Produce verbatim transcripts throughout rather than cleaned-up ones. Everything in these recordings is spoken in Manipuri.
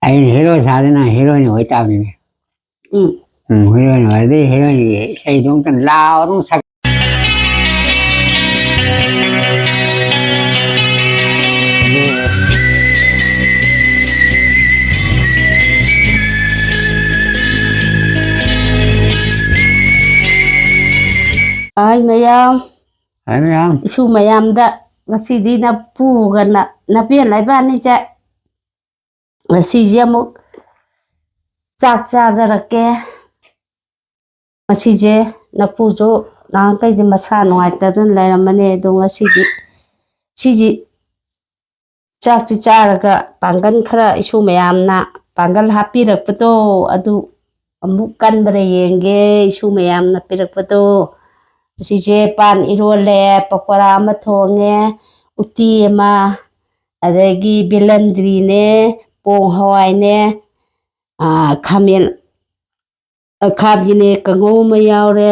ꯑꯩꯅ ꯍꯦꯔꯣ ꯁꯥꯗꯅ ꯍꯦꯔꯣꯏꯟ ꯑꯣꯏ ꯇꯥꯕꯅꯤꯅꯦ꯫ ꯎꯝ꯫ ꯎꯝ, ꯍꯦꯔꯣꯏꯟ ꯑꯣꯏꯔꯗꯤ ꯍꯦꯔꯣꯏꯟꯒꯤ ꯏꯁꯩꯗꯣ ꯑꯝꯇ ꯂꯥꯎ ꯑꯗꯨꯝ ꯁꯛ- ꯑꯩ ꯃꯌꯥꯝ, ꯑꯩ ꯃꯌꯥꯝ꯫ ꯏꯁꯨ ꯃꯌꯥꯝꯗ ꯉꯁꯤꯗꯤ ꯅꯄꯨꯒ ꯅ-, ꯅꯄꯦꯟ ꯏꯕꯥꯅꯤꯁꯦ ꯉꯁꯤꯁꯦ ꯑꯃꯨꯛ ꯆꯥꯛ ꯆꯥꯖꯔꯛꯀꯦ꯫ ꯉꯁꯤꯁꯦ ꯅꯄꯨꯁꯨ ꯅꯍꯥꯟꯈꯩꯗꯤ ꯃꯁꯥ ꯅꯨꯡꯉꯥꯏꯇꯗꯅ ꯂꯩꯔꯝꯕꯅꯦ, ꯑꯗꯣ ꯉꯁꯤꯗꯤ ꯁꯤꯁꯤ ꯆꯥꯛꯁꯤ ꯆꯥꯔꯒ ꯄꯥꯡꯒꯜ ꯈꯔ ꯏꯁꯨ ꯃꯌꯥꯝꯅ ꯄꯥꯡꯒꯜ ꯍꯥꯞꯄꯤꯔꯛꯄꯗꯣ ꯑꯗꯨ ꯑꯃꯨꯛ ꯀꯟꯕ꯭ꯔꯥ ꯌꯦꯡꯒꯦ꯫ ꯏꯁꯨ ꯃꯌꯥꯝꯅ ꯄꯤꯔꯛꯄꯗꯣ, ꯑꯁꯤꯁꯦ ꯄꯥꯟ ꯏꯔꯣꯜꯂꯦ, ꯄꯀꯣꯔꯥ ꯑꯃ ꯊꯣꯡꯉꯦ, ꯎꯇꯤ ꯑꯃ, ꯑꯗꯒꯤ ꯕꯦꯂꯟꯗ꯭ꯔꯤꯅꯦ, ꯄꯣꯡ ꯍꯋꯥꯏꯅꯦ, ꯑꯥ, ꯈꯥꯃꯦꯟ ꯑꯈꯥꯕꯤꯅꯦ, ꯀꯥꯡꯉꯧ ꯑꯃ ꯌꯥꯎꯔꯦ꯫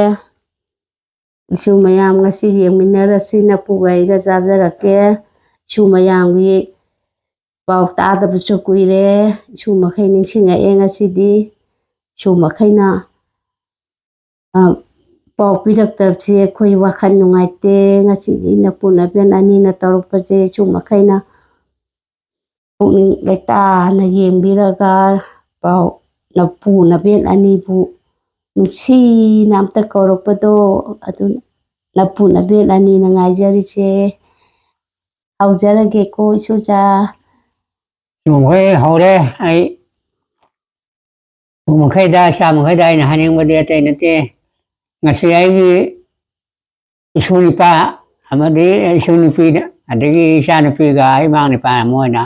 ꯏꯁꯨ ꯃꯌꯥꯝ ꯉꯁꯤ ꯌꯦꯡꯃꯤꯟꯅꯔꯁꯤ, ꯅꯄꯨꯒ ꯑꯩꯒ ꯆꯥꯖꯔꯛꯀꯦ꯫ ꯏꯁꯨ ꯃꯌꯥꯝꯒꯤ ꯄꯥꯎ ꯇꯥꯗꯕꯁꯨ ꯀꯨꯏꯔꯦ꯫ ꯏꯁꯨ ꯃꯈꯩ ꯅꯤꯡꯁꯤꯡꯉꯛꯑꯦ ꯉꯁꯤꯗꯤ꯫ ꯏꯁꯨ ꯃꯈꯩꯅ, ꯑ, ꯄꯥꯎ ꯄꯤꯔꯛꯇꯕꯁꯦ ꯑꯩꯈꯣꯏ ꯋꯥꯈꯜ ꯅꯨꯡꯉꯥꯏꯇꯦ꯫ ꯉꯁꯤꯗꯤ ꯅꯄꯨ ꯅꯄꯦꯟ ꯑꯅꯤꯅ ꯇꯧꯔꯛꯄꯁꯦ ꯏꯁꯨ ꯃꯈꯩꯅ ꯄꯨꯛꯅꯤꯡ ꯂꯩꯇꯥꯅ ꯌꯦꯡꯕꯤꯔꯒ ꯄꯥꯎ ꯅꯄꯨ ꯅꯄꯦꯟ ꯑꯅꯤꯕꯨ ꯅꯨꯡꯁꯤꯅ ꯑꯝꯇ ꯀꯧꯔꯛꯄꯗꯣ, ꯑꯗꯨ ꯅꯄꯨ ꯅꯄꯦꯟ ꯑꯅꯤꯅ ꯉꯥꯏꯖꯔꯤꯁꯦ꯫ ꯍꯧꯖꯔꯒꯦꯀꯣ ꯏꯁꯨꯆꯥ꯫ ꯌꯣꯡꯈꯩ ꯍꯧꯔꯦ꯫ ꯑꯩ ꯄꯨꯡ ꯃꯈꯩꯗ, ꯆꯥ ꯃꯈꯩꯗ ꯑꯩꯅ ꯍꯥꯏꯅꯤꯡꯕꯗꯤ ꯑꯇꯩ ꯅꯠꯇꯦ꯫ ꯉꯁꯤ ꯑꯩꯒꯤ ꯏꯁꯨ ꯅꯨꯄꯥ ꯑꯃꯗꯤ ꯏꯁꯨ ꯅꯨꯄꯤꯅ, ꯑꯗꯒꯤ ꯏꯆꯥ ꯅꯨꯄꯤꯒ ꯏꯃꯥ ꯅꯨꯄꯥ ꯑꯃ ꯑꯣꯏꯅ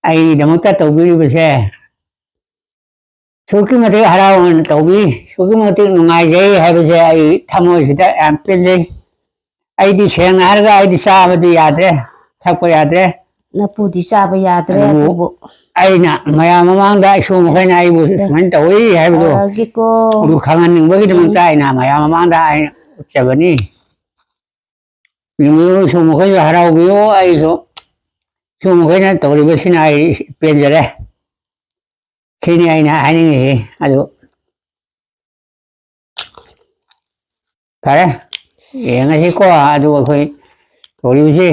ꯑꯩꯒꯤꯗꯃꯛꯇ ꯇꯧꯕꯤꯔꯤꯕꯁꯦ ꯑꯁꯨꯛꯀꯤ ꯃꯇꯤꯛ ꯍꯔꯥꯎꯅ ꯇꯧꯕꯤ, ꯑꯁꯨꯛꯀꯤ ꯃꯇꯤꯛ ꯅꯨꯡꯉꯥꯏꯖꯩ ꯍꯥꯏꯕꯁꯦ ꯑꯩ ꯊꯃꯣꯏꯁꯤꯗ ꯌꯥꯝ ꯄꯦꯟꯖꯩ꯫ ꯑꯩꯗꯤ ꯁꯦꯡꯅ ꯍꯥꯏꯔꯒ ꯑꯩꯗꯤ ꯆꯥꯕꯗꯤ ꯌꯥꯗ꯭ꯔꯦ, ꯊꯛꯄ ꯌꯥꯗ꯭ꯔꯦ꯫ ꯅꯄꯨꯗꯤ ꯆꯥꯕ ꯌꯥꯗ꯭ꯔꯦ, ꯑꯗꯨꯕꯨ ꯑꯗꯨꯕꯨ ꯑꯩꯅ ꯃꯌꯥꯝ ꯃꯃꯥꯡꯗ ꯏꯁꯨ ꯃꯈꯩꯅ ꯑꯩꯕꯨ ꯁꯨꯃꯥꯏꯅ ꯇꯧꯏ ꯍꯥꯏꯕꯗꯣ ꯇꯧꯔꯒꯦꯀꯣ꯫ ꯑꯗꯨ ꯈꯪꯍꯟꯅꯤꯡꯕꯒꯤꯗꯃꯛꯇ ꯎꯝ꯫ ꯑꯩꯅ ꯃꯌꯥꯝ ꯃꯃꯥꯡꯗ ꯑꯩꯅ ꯎꯠꯆꯕꯅꯤ꯫ ꯌꯦꯡꯕꯤꯌꯨ, ꯏꯁꯨ ꯃꯈꯩꯁꯨ ꯍꯔꯥꯎꯕꯤꯌꯨ, ꯑꯩꯁꯨ ꯏꯁꯨ ꯃꯈꯩꯅ ꯇꯧꯔꯤꯕꯁꯤꯅ ꯑꯩ ꯄꯦꯟꯖꯔꯦ꯫ ꯁꯤꯅꯤ ꯑꯩꯅ ꯍꯥꯏꯅꯤꯡꯉꯤꯁꯤ꯫ ꯑꯗꯨ ꯐꯔꯦ, ꯌꯦꯡꯉꯁꯤꯀꯣ꯫ ꯑꯗꯨ ꯑꯩꯈꯣꯏ ꯇꯧꯔꯤꯕꯁꯤ꯫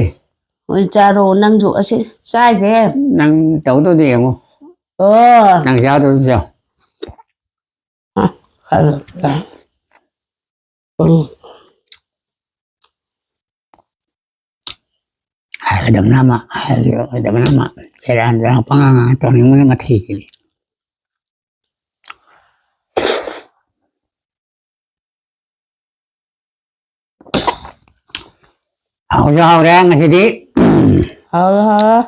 ꯍꯣꯏ, ꯆꯥꯔꯣ ꯅꯪꯁꯨ꯫ ꯑꯁꯤ ꯆꯥꯏꯁꯦ꯫ ꯅꯪ ꯇꯧꯗꯧꯗꯣ ꯌꯦꯡꯉꯣ꯫ ꯑꯣ꯫ ꯅꯪ ꯆꯥꯗꯧꯗꯣ ꯆꯥꯎ꯫ ꯑ, ꯑ, ꯑ꯫ ꯎꯝ꯫ ꯍꯥꯏꯒꯗꯕꯅ ꯑꯃ, ꯍꯥꯏꯔꯣꯏꯗꯕꯅ ꯑꯃ, ꯁꯦꯔꯥꯟ ꯇꯨꯔꯥꯟ ꯄꯉꯥꯡ ꯉꯥꯡ ꯇꯧꯅꯤꯡꯕꯅ ꯃꯊꯤꯁꯤꯗꯤ꯫ ꯍꯥꯎꯁꯨ ꯍꯥꯎꯔꯦ ꯉꯁꯤꯗꯤ꯫ ꯍꯥꯎꯔꯦ, ꯍꯥꯎꯔꯦ꯫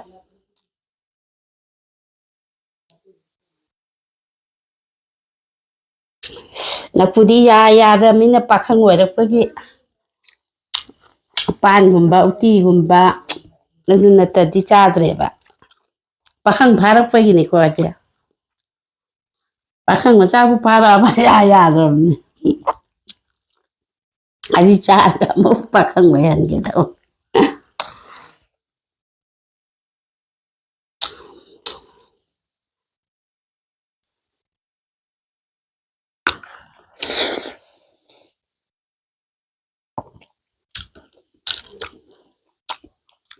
ꯅꯐꯨꯗꯤ ꯌꯥ ꯌꯥꯗ꯭ꯔꯃꯤꯅ ꯄꯥꯈꯪ ꯑꯣꯏꯔꯛꯄꯒꯤ ꯄꯥꯟꯒꯨꯝꯕ, ꯎꯇꯤꯒꯨꯝꯕ, ꯑꯗꯨ ꯅꯠꯇꯗꯤ ꯆꯥꯗ꯭ꯔꯦꯕ꯫ ꯄꯥꯈꯪ ꯐꯥꯔꯛꯄꯒꯤꯅꯤꯀꯣ ꯑꯁꯦ꯫ ꯄꯥꯈꯪ ꯃꯆꯥꯕꯨ ꯐꯥꯔꯛꯑꯕ ꯌꯥ ꯌꯥꯗ꯭ꯔꯕꯅꯤ꯫ ꯑꯁꯤ ꯆꯥꯔꯒ ꯑꯃꯨꯛ ꯄꯥꯈꯪ ꯑꯣꯏꯍꯟꯒꯦ ꯇꯧ꯫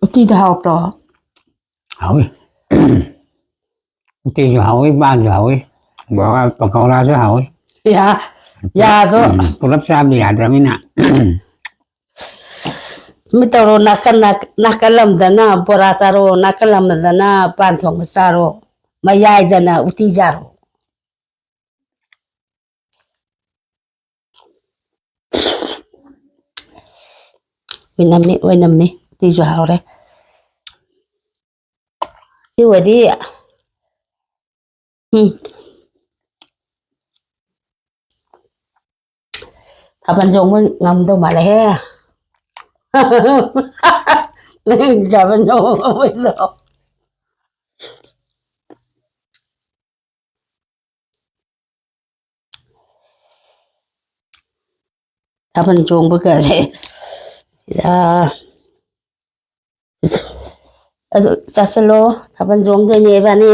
ꯎꯇꯤꯗꯣ ꯍꯥꯎꯕ꯭ꯔꯣ? ꯍꯥꯎꯏ꯫ ꯎꯇꯤꯁꯨ ꯍꯥꯎꯏ, ꯄꯥꯟꯁꯨ ꯍꯥꯎꯏ, ꯕꯣꯔꯥ ꯄꯀꯧꯔꯥꯁꯨ ꯍꯥꯎꯏ꯫ ꯌꯥ-, ꯌꯥꯗꯣ꯫ ꯎꯝ, ꯄꯨꯂꯞ ꯆꯥꯕꯗꯤ ꯌꯥꯗ꯭ꯔꯃꯤꯅ꯫ ꯃꯤ ꯇꯧꯔꯣ, ꯅꯥꯀꯟ, ꯅꯥ-, ꯅꯥꯀꯜ ꯑꯃꯗꯅ ꯕꯣꯔꯥ ꯆꯥꯔꯣ, ꯅꯥꯀꯜ ꯑꯃꯗꯅ ꯄꯥꯟ ꯊꯣꯡꯕ ꯆꯥꯔꯣ, ꯃꯌꯥꯏꯗꯅ ꯎꯇꯤ ꯆꯥꯔꯣ꯫ ꯑꯣꯏꯅꯝꯃꯤ, ꯑꯣꯏꯅꯝꯃꯤ꯫ ꯎꯇꯤꯁꯨ ꯍꯥꯎꯔꯦ꯫ ꯁꯤ ꯑꯣꯏꯗꯤ, ꯎꯝ꯫ ꯊꯥꯕꯜ ꯆꯣꯡꯕ ꯉꯝꯗꯧ ꯃꯥꯜꯂꯦꯍꯦ꯫ ꯅꯪ ꯊꯥꯕꯜ ꯆꯣꯡꯕ ꯉꯝꯃꯣꯏꯗ꯭ꯔꯣ? ꯊꯥꯕꯜ ꯆꯣꯡꯕꯒꯁꯦ, ꯑꯥ, ꯑꯗꯨ ꯆꯥꯁꯤꯜꯂꯣ, ꯊꯥꯕꯜ ꯆꯣꯡꯗꯣꯏꯅꯦ ꯏꯕꯥꯅꯤ꯫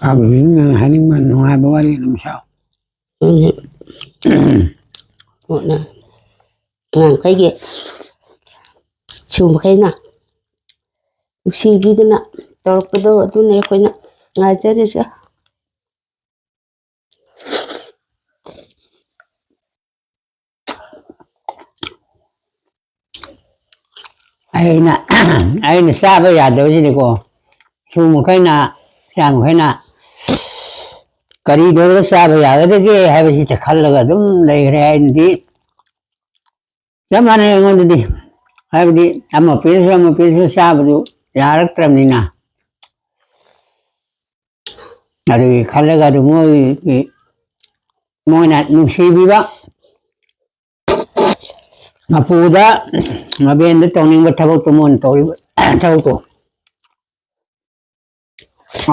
ꯑꯗꯨꯗꯤ ꯅꯪ ꯍꯥꯏꯅꯤꯡꯕ ꯅꯨꯡꯉꯥꯏꯕ ꯋꯥꯔꯤ ꯑꯗꯨꯝ ꯁꯥꯎ꯫ ꯎꯝ꯫ ꯀꯣꯟꯅ ꯑꯉꯥꯡꯈꯩꯒꯤ ꯁꯨ ꯃꯈꯩꯅ ꯅꯨꯡꯁꯤꯕꯤꯗꯅ ꯇꯧꯔꯛꯄꯗꯣ, ꯑꯗꯨꯅꯦ ꯑꯩꯈꯣꯏꯅ ꯉꯥꯏꯖꯔꯤꯁꯦ꯫ ꯑꯩꯅ, ꯑꯩꯅ ꯆꯥꯕ ꯌꯥꯗꯕꯁꯤꯗꯤꯀꯣ, ꯁꯨ ꯃꯈꯩꯅ, ꯆꯥ ꯃꯈꯩꯅ ꯀꯔꯤ ꯇꯧꯔꯒ ꯆꯥꯕ ꯌꯥꯒꯗꯒꯦ ꯍꯥꯏꯕꯁꯤꯗ ꯈꯜꯂꯒ ꯑꯗꯨꯝ ꯂꯩꯈ꯭ꯔꯦ꯫ ꯑꯩꯅꯗꯤ ꯆꯞ ꯃꯥꯟꯅꯩ ꯑꯩꯉꯣꯟꯗꯗꯤ꯫ ꯍꯥꯏꯕꯗꯤ ꯑꯃ ꯄꯤꯔꯁꯨ ꯑꯃ ꯄꯤꯔꯁꯨ ꯆꯥꯕꯗꯨ ꯌꯥꯔꯛꯇ꯭ꯔꯕꯅꯤꯅ꯫ ꯑꯗꯨꯒꯤ ꯈꯜꯂꯒ ꯑꯗꯨ ꯃꯣꯏꯒꯤ, ꯃꯣꯏꯅ ꯅꯨꯡꯁꯤꯕꯤꯕ ꯃꯄꯨꯗ, ꯃꯕꯦꯟꯗ ꯇꯧꯅꯤꯡꯕ ꯊꯕꯛꯇꯣ ꯃꯣꯏꯅ ꯇꯧꯔꯤꯕ ꯊꯕꯛꯇꯣ꯫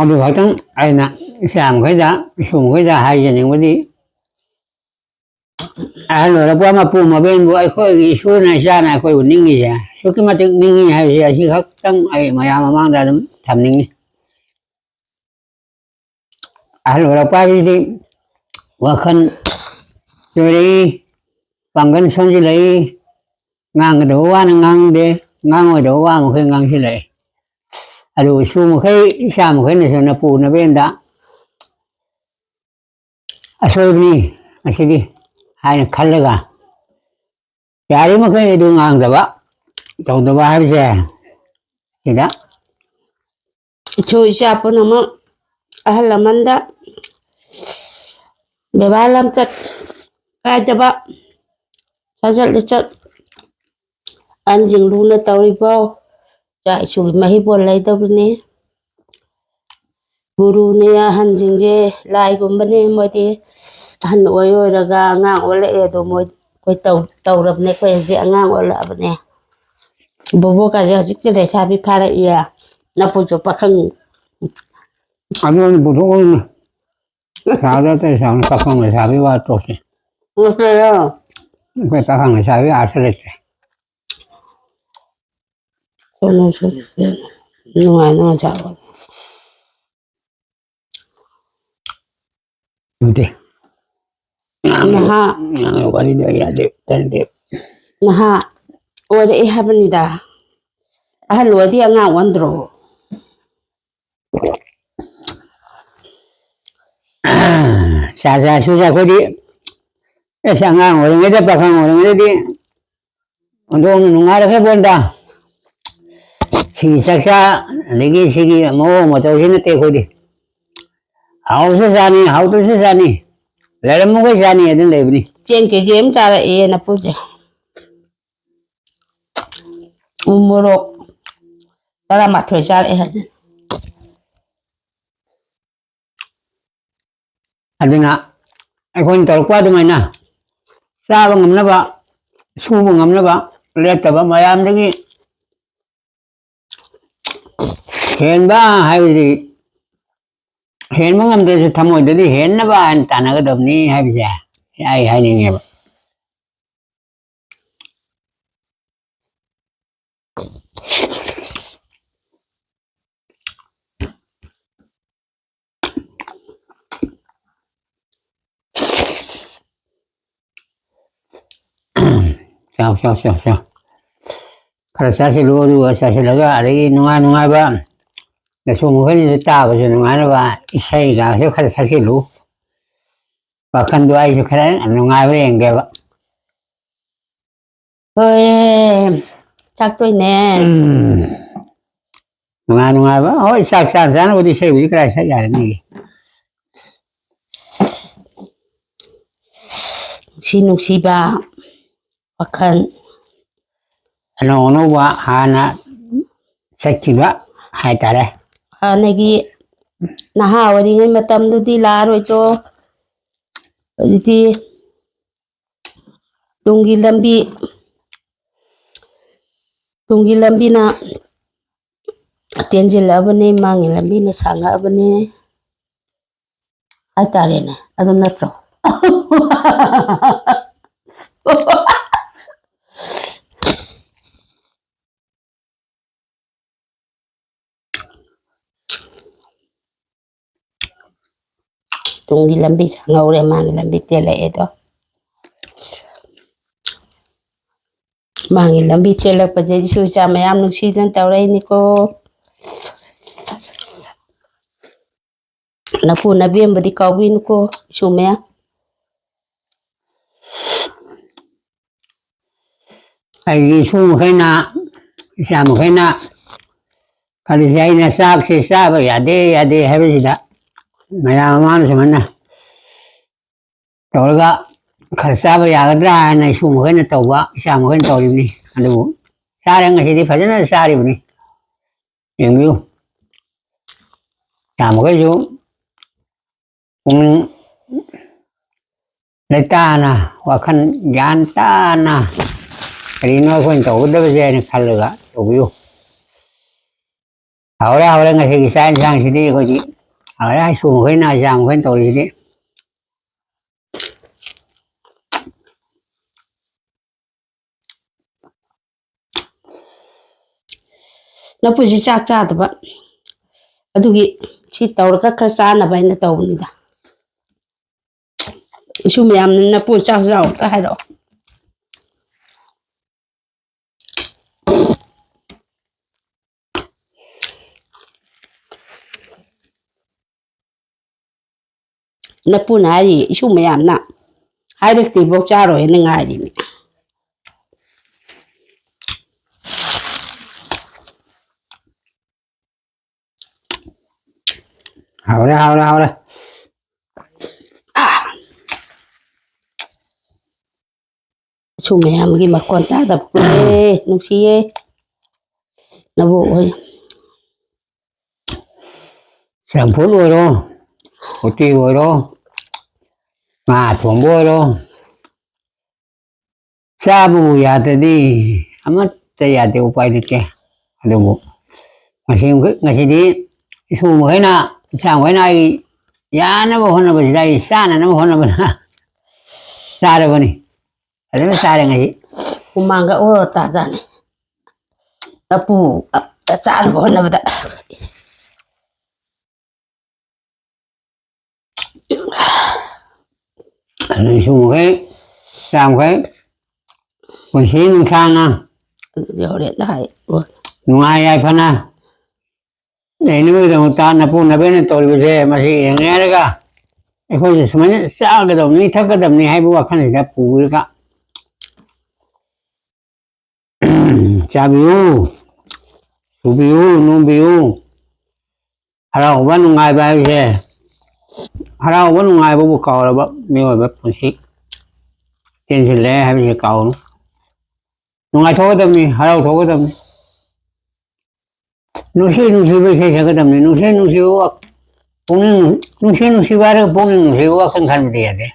ꯑꯗꯨ ꯈꯛꯇꯪ ꯑꯩꯅ ꯏꯆꯥ ꯃꯈꯩꯗ, ꯏꯁꯨ ꯃꯈꯩꯗ ꯍꯥꯏꯖꯅꯤꯡꯕꯗꯤ, ꯑꯍꯜ ꯑꯣꯏꯔꯛꯄ ꯃꯄꯨ ꯃꯕꯦꯟꯕꯨ ꯑꯩꯈꯣꯏꯒꯤ ꯏꯁꯨꯅ ꯏꯆꯥꯅ ꯑꯩꯈꯣꯏꯕꯨ ꯅꯤꯡꯉꯤꯁꯦ ꯑꯁꯨꯛꯀꯤ ꯃꯇꯤꯛ ꯅꯤꯡꯉꯤ ꯍꯥꯏꯕꯁꯦ ꯑꯁꯤ ꯈꯛꯇꯪ ꯑꯩ ꯃꯌꯥꯝ ꯃꯃꯥꯡꯗ ꯑꯗꯨꯝ ꯊꯝꯅꯤꯡꯉꯤ꯫ ꯑꯍꯜ ꯑꯣꯏꯔꯛꯄ ꯍꯥꯏꯕꯁꯤꯗꯤ ꯋꯥꯈꯜ ꯆꯣꯏꯔꯛꯏ, ꯄꯥꯡꯒꯜ ꯁꯣꯟꯖꯤꯜꯂꯛꯏ, ꯉꯥꯡꯒꯗꯕ ꯋꯥꯅ ꯉꯥꯡꯗꯦ, ꯉꯥꯡꯉꯣꯏꯗꯕ ꯋꯥ ꯃꯈꯩ ꯉꯥꯡꯁꯤꯜꯂꯛꯏ꯫ ꯑꯗꯨ ꯏꯁꯨ ꯃꯈꯩ, ꯏꯆꯥ ꯃꯈꯩꯅꯁꯨ ꯅꯄꯨ ꯅꯕꯦꯟꯗ ꯑꯁꯣꯏꯕꯅꯤ ꯑꯁꯤꯗꯤ ꯍꯥꯏꯅ ꯈꯜꯂꯒ ꯌꯥꯔꯤꯃꯈꯩ ꯑꯗꯨ ꯉꯥꯡꯗꯕ, ꯇꯧꯗꯕ ꯍꯥꯏꯕꯁꯦ ꯁꯤꯗ ꯏꯁꯨ ꯏꯆꯥ ꯄꯨꯝꯅꯃꯛ ꯑꯍꯜ ꯂꯃꯟꯗ ꯕꯦꯕꯥꯔ ꯂꯝꯆꯠ ꯀꯥꯏꯗꯕ, ꯁꯥꯖꯠ ꯂꯤꯆꯠ ꯑꯍꯟꯁꯤꯡ ꯂꯨꯅ ꯇꯧꯔꯤꯕꯣ? ꯏꯆꯥ ꯏꯁꯨꯒꯤ ꯃꯍꯩꯕꯣꯜ ꯂꯩꯗꯕꯅꯤ꯫ ꯒꯨꯔꯨꯅꯦ ꯑꯍꯟꯁꯤꯡꯁꯦ, ꯂꯥꯏꯒꯨꯝꯕꯅꯦ꯫ ꯃꯣꯏꯗꯤ ꯑꯍꯟ ꯑꯣꯏ ꯑꯣꯏꯔꯒ ꯑꯉꯥꯡ ꯑꯣꯜꯂꯛꯑꯦ꯫ ꯑꯗꯣ ꯃꯣꯏ, ꯑꯩꯈꯣꯏ ꯇꯧ-, ꯇꯧꯔꯕꯅꯦ꯫ ꯑꯩꯈꯣꯏ ꯍꯧꯖꯤꯛ ꯑꯉꯥꯡ ꯑꯣꯜꯂꯛꯑꯕꯅꯦ꯫ ꯕꯣꯕꯣꯛꯀꯁꯦ ꯍꯧꯖꯤꯛꯇꯤ ꯂꯩꯁꯥꯕꯤ ꯐꯥꯔꯛꯏꯌꯦ꯫ ꯅꯄꯨꯁꯨ ꯄꯥꯈꯪ꯫ ꯑꯗꯨ ꯑꯣꯏꯅ ꯄꯨꯊꯣꯛꯑꯣꯅꯦ꯫ ꯁꯥꯗ ꯑꯇꯩ ꯁꯥꯎꯅ ꯄꯥꯈꯪ ꯂꯩꯁꯥꯕꯤ ꯋꯥ ꯇꯣꯛꯁꯤ꯫ ꯉꯁꯤꯔꯣ? ꯑꯩꯈꯣꯏ ꯄꯥꯈꯪ ꯂꯩꯁꯥꯕꯤ ꯑꯥꯔꯊ ꯂꯩꯇ꯭ꯔꯦ꯫ ꯀꯩꯅꯣꯁꯨ ꯅꯨꯡꯉꯥꯏ ꯅꯨꯡꯉꯥꯏ ꯆꯥꯕ꯫ ꯅꯠꯇꯦ꯫ ꯅꯍꯥ꯫ ꯅꯍꯥ ꯋꯥꯔꯤꯗꯣ ꯑꯩ ꯌꯥꯗꯦ, ꯇꯥꯅꯤꯡꯗꯦ꯫ ꯅꯍꯥ ꯑꯣꯏꯔꯛꯑꯦ ꯍꯥꯏꯕꯅꯤꯗ꯫ ꯑꯍꯜ ꯑꯣꯏꯔꯗꯤ ꯑꯉꯥꯡ ꯑꯣꯟꯗ꯭ꯔꯣ? ꯆꯥ ꯆꯥ ꯁꯨ ꯆꯥ ꯑꯩꯈꯣꯏꯗꯤ꯫ ꯑꯁ, ꯑꯉꯥꯡ ꯑꯣꯏꯔꯤꯉꯩꯗ, ꯄꯥꯈꯪ ꯑꯣꯏꯔꯤꯉꯩꯗꯗꯤ ꯑꯣꯟꯊꯣꯛꯅ ꯅꯨꯡꯉꯥꯏꯔꯛꯈ꯭ꯔ ꯄꯣꯠꯅꯤꯗ꯫ ꯁꯤꯒꯤ ꯆꯥꯛꯆꯥ, ꯑꯗꯒꯤ ꯁꯤꯒꯤ ꯃꯑꯣꯡ ꯃꯇꯧꯁꯤ ꯅꯠꯇꯦ ꯑꯩꯈꯣꯏꯗꯤ꯫ ꯍꯥꯎꯔꯁꯨ ꯆꯥꯅꯤ, ꯍꯥꯎꯇ꯭ꯔꯁꯨ ꯆꯥꯅꯤ, ꯂꯩꯔꯝꯃꯨꯈꯩ ꯆꯥꯅꯤ ꯑꯗꯨꯝ ꯂꯩꯕꯅꯤ꯫ ꯆꯦꯡ ꯀꯦ ꯖꯤ ꯑꯃ ꯆꯥꯔꯛꯑꯦ ꯅꯄꯨꯁꯦ꯫ ꯎ ꯃꯣꯔꯣꯛ ꯇꯔꯥꯃꯥꯊꯣꯏ ꯆꯥꯔꯛꯑꯦ ꯍꯥꯏꯁꯤꯅꯤ꯫ ꯑꯗꯨꯅ ꯑꯩꯈꯣꯏꯅ ꯇꯧꯔꯛꯄ ꯑꯗꯨꯃꯥꯏꯅ ꯆꯥꯕ ꯉꯝꯅꯕ, ꯁꯨꯕ ꯉꯝꯅꯕ, ꯂꯦꯞꯇꯕ ꯃꯌꯥꯝꯗꯒꯤ ꯍꯦꯟꯕ ꯍꯥꯏꯕꯗꯤ, ꯍꯦꯟꯕ ꯉꯝꯗ꯭ꯔꯁꯨ ꯊꯃꯣꯏꯗꯗꯤ ꯍꯦꯟꯅꯕ ꯍꯥꯏꯅ ꯇꯥꯟꯅꯒꯗꯕꯅꯤ ꯍꯥꯏꯕꯁꯦ ꯑꯩ ꯍꯥꯏꯅꯤꯡꯉꯦꯕ꯫ ꯆꯥꯎ, ꯆꯥꯎ, ꯆꯥꯎ, ꯆꯥꯎ꯫ ꯈꯔ ꯆꯥꯁꯤꯜꯂꯨ, ꯑꯗꯨꯒ ꯆꯥꯁꯤꯜꯂꯒ ꯑꯗꯒꯤ ꯅꯨꯡꯉꯥꯏ ꯅꯨꯡꯉꯥꯏꯕ ꯂꯁꯣꯡ ꯃꯈꯣꯏꯅꯤꯗ ꯇꯥꯕꯁꯨ ꯅꯨꯡꯉꯥꯏꯅꯕ ꯏꯁꯩꯒꯁꯨ ꯈꯔ ꯁꯛꯆꯤꯜꯂꯨ꯫ ꯋꯥꯈꯜꯗꯣ ꯑꯩꯁꯨ ꯈꯔ ꯅꯨꯡꯉꯥꯏꯕ꯭ꯔꯥ ꯌꯦꯡꯒꯦꯕ꯫ ꯍꯣꯏ, ꯆꯥꯛꯇꯣꯏꯅꯦ꯫ ꯎꯝ꯫ ꯅꯨꯡꯉꯥꯏ ꯅꯨꯡꯉꯥꯏꯕ꯫ ꯍꯣꯏ, ꯆꯥꯛ ꯆꯥꯟ ꯆꯥꯅꯕꯨꯗꯤ ꯏꯁꯩꯕꯨꯗꯤ ꯀꯗꯥꯏ ꯁꯛ ꯌꯥꯔꯅꯤꯒꯦ? ꯅꯨꯡꯁꯤ ꯅꯨꯡꯁꯤꯕ ꯋꯥꯈꯜ꯫ ꯑꯅꯧ ꯑꯅꯧꯕ ꯍꯥꯟꯅ ꯆꯠꯈꯤꯕ ꯍꯥꯏꯇꯥꯔꯦ꯫ ꯍꯥꯟꯅꯒꯤ ꯅꯍꯥ ꯑꯣꯏꯔꯤꯉꯩ ꯃꯇꯝꯗꯨꯗꯤ ꯂꯥꯛꯑꯔꯣꯏꯗꯣ꯫ ꯍꯧꯖꯤꯛꯇꯤ ꯇꯨꯡꯒꯤ ꯂꯝꯕꯤ, ꯇꯨꯡꯒꯤ ꯂꯝꯕꯤꯅ ꯇꯦꯟꯁꯤꯜꯂꯛꯑꯕꯅꯤ, ꯃꯥꯡꯒꯤ ꯂꯝꯕꯤꯅ ꯁꯥꯡꯉꯛꯑꯕꯅꯤ ꯍꯥꯏꯇꯥꯔꯦꯅꯦ꯫ ꯑꯗꯨꯝ ꯅꯠꯇ꯭ꯔꯣ? ꯇꯨꯡꯒꯤ ꯂꯝꯕꯤ ꯈꯪꯍꯧꯔꯦ, ꯃꯥꯒꯤ ꯂꯝꯕꯤ ꯇꯦꯜꯂꯛꯑꯦꯗꯣ꯫ ꯃꯥꯒꯤ ꯂꯝꯕꯤ ꯇꯦꯜꯂꯛꯄꯁꯦ ꯏꯁꯨ ꯏꯆꯥ ꯃꯌꯥꯝ ꯅꯨꯡꯁꯤꯗꯅ ꯇꯧꯔꯛꯏꯅꯤꯀꯣ꯫ ꯅꯄꯨ ꯅꯕꯦꯝꯕꯗꯤ ꯀꯥꯎꯕꯤꯅꯨꯀꯣ, ꯏꯁꯨ ꯃꯌꯥꯝ꯫ ꯑꯩꯒꯤ ꯏꯁꯨ ꯃꯈꯩꯅ, ꯏꯆꯥ ꯃꯈꯩꯅ ꯈꯜꯂꯤꯁꯦ, ꯑꯩꯅ ꯆꯥꯛꯁꯦ ꯆꯥꯕ ꯌꯥꯗꯦ, ꯌꯥꯗꯦ ꯍꯥꯏꯕꯁꯤꯗ ꯃꯌꯥꯝ ꯃꯃꯥꯡꯗ ꯁꯨꯃꯥꯏꯅ ꯇꯧꯔꯒ ꯈꯔ ꯆꯥꯕ ꯌꯥꯒꯗ꯭ꯔꯥ ꯍꯥꯏꯅ ꯏꯁꯨ ꯃꯈꯩꯅ ꯇꯧꯕ, ꯏꯆꯥ ꯃꯈꯩꯅ ꯇꯧꯔꯤꯕꯅꯤ꯫ ꯑꯗꯨꯕꯨ ꯆꯥꯔꯦ, ꯉꯁꯤꯗꯤ ꯐꯖꯅ ꯆꯥꯔꯤꯕꯅꯤ꯫ ꯌꯦꯡꯕꯤꯌꯨ, ꯏꯆꯥ ꯃꯈꯩꯁꯨ ꯄꯨꯛꯅꯤꯡ ꯂꯩꯇꯥꯅ, ꯋꯥꯈꯜ ꯒ꯭ꯌꯥꯟ ꯇꯥꯅ ꯀꯔꯤꯅꯣ ꯑꯩꯈꯣꯏꯅ ꯇꯧꯒꯗꯕꯁꯦ ꯍꯥꯏꯅ ꯈꯜꯂꯒ ꯇꯧꯕꯤꯌꯨ꯫ ꯍꯥꯎꯔꯦ, ꯍꯥꯎꯔꯦ, ꯉꯁꯤꯒꯤ ꯆꯥꯛ ꯌꯦꯟꯁꯥꯡꯁꯤꯗꯤ ꯑꯩꯈꯣꯏꯗꯤ ꯍꯥꯎꯔꯦ, ꯏꯁꯨ ꯃꯈꯩꯅ, ꯏꯆꯥ ꯃꯈꯩꯅ ꯇꯧꯔꯤꯁꯤꯗꯤ꯫ ꯅꯄꯨꯁꯤ ꯆꯥꯛ ꯆꯥꯗꯕ, ꯑꯗꯨꯒꯤ ꯁꯤ ꯇꯧꯔꯒ ꯈꯔ ꯆꯥꯅꯕ ꯍꯥꯏꯅ ꯇꯧꯕꯅꯤꯗ꯫ ꯏꯁꯨ ꯃꯌꯥꯝ, ꯅꯄꯨ ꯆꯥꯛ ꯆꯥꯎ ꯑꯝꯇ ꯍꯥꯏꯔꯛꯑꯣ꯫ ꯅꯄꯨꯅ ꯍꯥꯏꯔꯤ, ꯏꯁꯨ ꯃꯌꯥꯝꯅ ꯍꯥꯏꯔꯛꯇ꯭ꯔꯤꯐꯥꯎ ꯆꯥꯔꯣꯏꯅ ꯉꯥꯏꯔꯤꯅꯦ꯫ ꯍꯥꯎꯔꯦ, ꯍꯥꯎꯔꯦ, ꯍꯥꯎꯔꯦ꯫ ꯏꯁꯨ ꯃꯌꯥꯝꯒꯤ ꯃꯈꯣꯟ ꯇꯥꯗꯕ ꯀꯨꯏꯔꯦ, ꯅꯨꯡꯁꯤꯌꯦ꯫ ꯅꯕꯣꯛ ꯍꯣꯏ꯫ ꯆꯝꯐꯨꯠ ꯑꯣꯏꯔꯣ, ꯎꯇꯤ ꯑꯣꯏꯔꯣ, ꯉꯥ ꯊꯣꯡꯕ ꯑꯣꯏꯔꯣ, ꯆꯥꯕꯕꯨ ꯌꯥꯗ꯭ꯔꯗꯤ ꯑꯃꯠꯇ ꯌꯥꯗꯦ, ꯎꯄꯥꯏ ꯂꯩꯇꯦ꯫ ꯑꯗꯨꯕꯨ ꯉꯁꯤ, ꯉꯁꯤꯗꯤ ꯏꯁꯨ ꯃꯈꯩꯅ, ꯏꯆꯥ ꯃꯈꯩꯅ ꯑꯩ ꯌꯥꯅꯕ ꯍꯣꯠꯅꯕꯁꯤꯗ, ꯑꯩ ꯆꯥꯅꯅꯕ ꯍꯣꯠꯅꯕꯗ ꯆꯥꯔꯕꯅꯤ꯫ ꯐꯖꯅ ꯆꯥꯔꯦ ꯉꯁꯤ꯫ ꯍꯨꯃꯥꯡꯒ ꯑꯣꯔꯣ ꯇꯥꯖꯥꯠꯅꯤ꯫ ꯂꯐꯨ ꯑꯝꯇ ꯆꯥꯅꯕ ꯍꯣꯠꯅꯕꯗ꯫ ꯑꯗꯨ ꯁꯨꯃꯈꯩ, ꯆꯥꯃꯈꯩ, ꯄꯨꯟꯁꯤ ꯅꯨꯡꯁꯥꯡꯅ, ꯑꯗꯨꯗꯤ ꯍꯣꯔꯦꯟꯗ ꯍꯥꯏ꯫ ꯅꯨꯡꯉꯥꯏ ꯌꯥꯏꯐꯅ ꯂꯩꯅꯕꯒꯤꯗꯃꯛꯇ ꯅꯄꯨ ꯅꯄꯦꯅ ꯇꯧꯔꯤꯕꯁꯦ, ꯃꯁꯤ ꯌꯦꯡꯉꯦ ꯍꯥꯏꯔꯒ ꯑꯩꯈꯣꯏꯁꯨ ꯁꯨꯃꯥꯏꯅ ꯆꯥꯒꯗꯕꯅꯤ, ꯊꯛꯀꯗꯕꯅꯤ ꯍꯥꯏꯕ ꯋꯥꯈꯜꯁꯤꯗ ꯄꯨꯔꯒ ꯆꯥꯕꯤꯌꯨ, ꯁꯨꯕꯤꯌꯨ, ꯅꯣꯝꯕꯤꯌꯨ꯫ ꯍꯔꯥꯎꯕ ꯅꯨꯡꯉꯥꯏꯕ ꯍꯥꯏꯕꯁꯦ, ꯍꯔꯥꯎꯕ ꯅꯨꯡꯉꯥꯏꯕꯕꯨ ꯀꯥꯎꯔꯕ ꯃꯤꯑꯣꯏꯕ ꯄꯨꯟꯁꯤ ꯇꯦꯟꯁꯤꯜꯂꯦ ꯍꯥꯏꯕꯁꯦ ꯀꯥꯎꯅꯨ꯫ ꯅꯨꯡꯉꯥꯏꯊꯣꯛꯀꯗꯕꯅꯤ, ꯍꯔꯥꯎꯊꯣꯛꯀꯗꯕꯅꯤ꯫ ꯅꯨꯡꯁꯤ ꯅꯨꯡꯁꯤꯕ ꯏꯁꯩ ꯁꯛꯀꯗꯕꯅꯤ꯫ ꯅꯨꯡꯁꯤ ꯅꯨꯡꯁꯤꯕ ꯋꯥ-, ꯄꯨꯛꯅꯤꯡ ꯅꯨꯡ-, ꯅꯨꯡꯁꯤ ꯅꯨꯡꯁꯤꯕ ꯍꯥꯏꯔꯒ ꯄꯨꯛꯅꯤꯡ ꯅꯨꯡꯁꯤꯕ ꯋꯥꯈꯜ ꯈꯟꯕꯗꯤ ꯌꯥꯗꯦ꯫